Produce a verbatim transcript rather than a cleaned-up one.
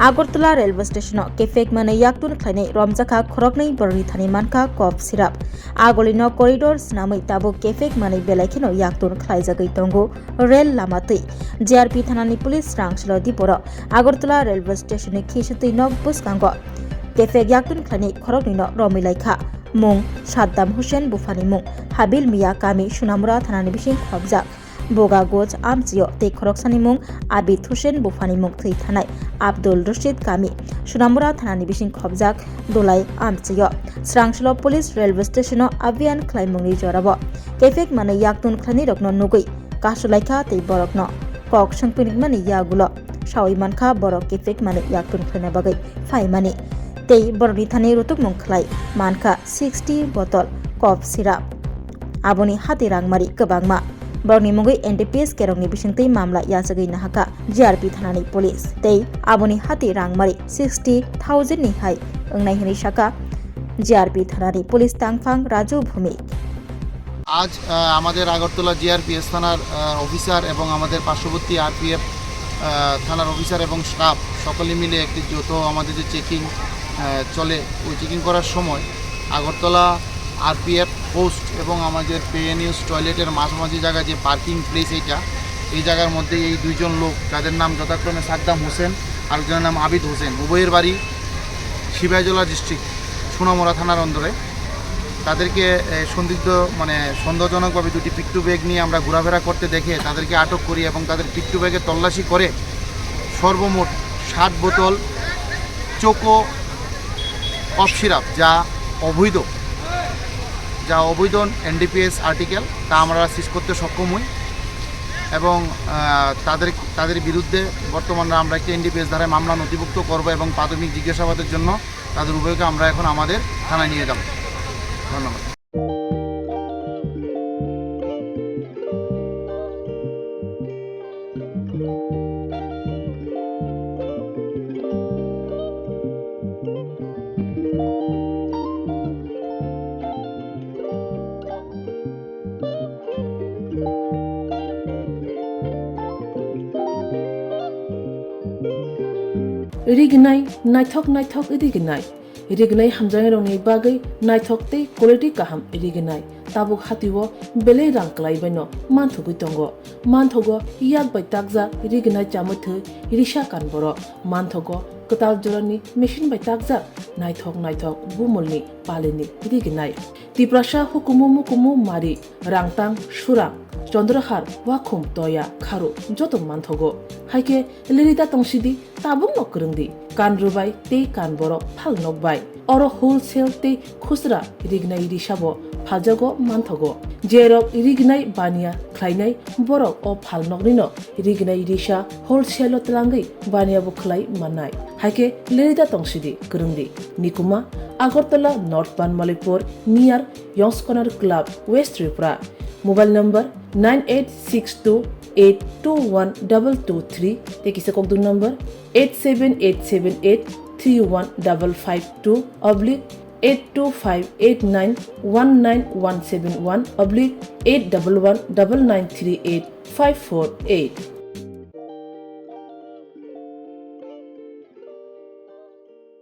Agartala railway station-o kephek manwi yaktun khlainai romjakha khoroknwi borokni thani mankha cough syrup. Agolino corridor swnamwi tabuk kephek manwi belai kheno yaktun khlaijagwi tongo rel lama twi. G R P thanani police rang silo di borok Agartala railway station-ni khisitwi nok bwskango kephek yaktun khlainai khoroknwino romwi laikha. Mung Saddam Hussein, buphani mung Habil Mia, kami Sunamura thanani bising khobjak. Boga goj amchio tei khoroksani mung Abid Hussein, buphani mung thwi thanai Abdul Rashid, kami Sunamura thanani bising khobjak Dolai amchio. Srangsilo police railway station-o abhiyan khlaimungni jorao kephek manwi yaktun khlainairokno nugwi kasulaikha tei borokno kok swngpinimani yagulo sawi mankha borok kephek manwi yaktun khlaina bagwi phaimani tei borokni thani rutukmung khlai mankha sixty bottle cough syrup. Aboni hati rangmari kwbangma. Borokni mungwi N D P S kerongni bisingtwi mamla yachagwi nahakha G R P thanani police tei aboni hati rangmari sixty thousand ni hai wngnai hwnwi sakha G R P thanani police tangphang Raju Bhumik. আজ আহ, আমাদের আগরতলা জিআরপিএস থানার আহ, অফিসার এবং আমাদের পার্শ্ববর্তী আরপিএফ আহ, থানার অফিসার এবং স্টাফ সকলে মিলে একটি যৌথ আমাদের যে চেকিং আহ, চলে, ওই চেকিং করার সময় আগরতলা আরপিএফ পোস্ট এবং আমাদের পেএনইউস টয়লেটের মাঝামাঝি জায়গায় যে পার্কিং প্লেস এইটা, এই জায়গার মধ্যে এই দুইজন লোক, যাদের নাম যথাক্রমে সাদ্দাম হোসেন, আরেকজনের নাম আবিদ হোসেন, উভয়ের বাড়ি সিপাহীজলা ডিস্ট্রিক্ট, সোনামুড়া থানার অন্দরে। তাদেরকে এ, সন্দিগ্ধ, মানে, সন্দেহজনকভাবে দুটি পিক টু ব্যাগ নিয়ে আমরা ঘোরাফেরা করতে দেখে তাদেরকে আটক করি এবং তাদের পিক টু ব্যাগে তল্লাশি করে সর্বমোট ষাট বোতল চোকো কফ সিরাপ, যা অবৈধ, যা অবৈধ এনডিপিএস আর্টিকেল, তা আমরা সিজ করতে সক্ষম হই এবং আহ, তাদের তাদের বিরুদ্ধে বর্তমানে আমরা একটি এনডিপিএস ধারায় মামলা নথিভুক্ত করব এবং প্রাথমিক জিজ্ঞাসাবাদের জন্য তাদের উভয়কে আমরা এখন আমাদের থানায় নিয়ে যাব। ধন্যবাদ। Rignai, naithok naithok rignai. Rignai hamjaknairokni bagwi naithok tei quality kaham rignai. Tabuk hatio belai rang kwlaibaino manthogwi tongo. Manthogo yak bai takjak rignai chamwi thwi risa kan borok. Manthogo kwtal jorani machine bai takjak naithok naithok bumulni palini rignai. Tiprasa hukumu mukumu mari, rangtang, surang, chondrahar, wakhum, toya, kharu joto manthogo. Haikhe lerida tongsidi, tabukno kwrwngdi, kan rwbai tei kan borok phal nokbai. Oro wholesale tei khusra rignai risabo phaljago manthogo. Jerok rignai baniya khlainai borok o phal noknino rignai risa wholesale-o twlangwi baniya bo khlai mannai. Haikhe lerida tongsidi, kwrwngdi. Nikuma, Agartala North Banmalipur, near Yongskonar Club, West Tripura. Mobile number nine eight six two eight two one double two three, tei kisa kokdung number eight seven eight seven eight three one double five two oblique eight two five eight nine one nine one seven one oblique eight double one double nine three eight five four eight.